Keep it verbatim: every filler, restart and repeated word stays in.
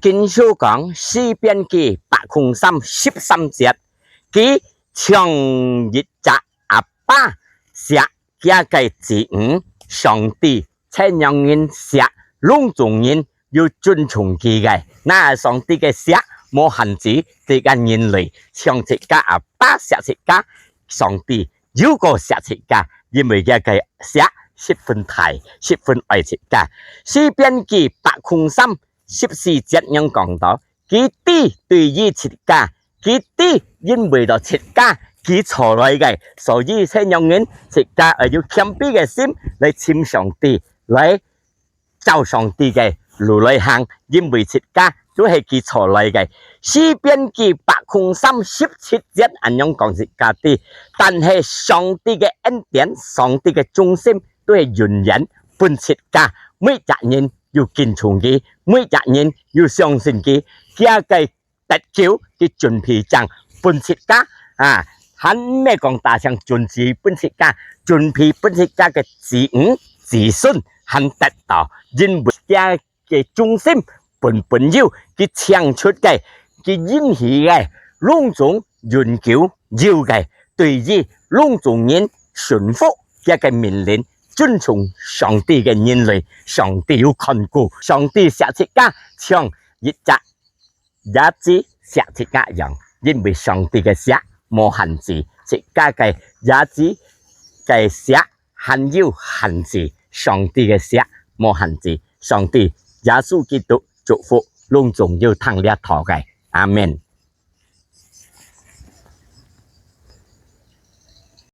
經書講，詩篇記百空三十三節，佢像一隻阿爸惜佢个子女，上帝就仰人惜攏總人，又尊重佢个。那上帝个惜無限制，對个人類像自家阿爸惜自家，上帝又過惜自家，因為佢个惜十分大，十分愛自家。詩篇記百空三十四節樣講到，佢知對於自家，佢知因為到自家佢造來个，所以就仰人自家愛有謙卑个心來尋上帝，來照上帝个路來行，因為自家就係佢造來个。詩篇記百空三十七節恁樣講自家知，但係上帝个恩典，上帝个忠心都係永遠分自家，每隻人有敬重佢，每隻人有相信佢，佢个得救，佢準備正分自家啊，還毋係講打上準備分自家，準備分自家个子女子孫還得到，因為佢个忠心本本有，佢請出个，佢應許个，攏總永久有个，對於攏總人順服佢个命令，尊重上帝个人類，上帝有看顧，上帝惜自家，像一隻 也只惜自家樣，因為上帝个惜無限制，自家个也只个惜還有限制，上帝个惜無限制。上帝耶穌基督祝福攏總有聽這道个，阿門。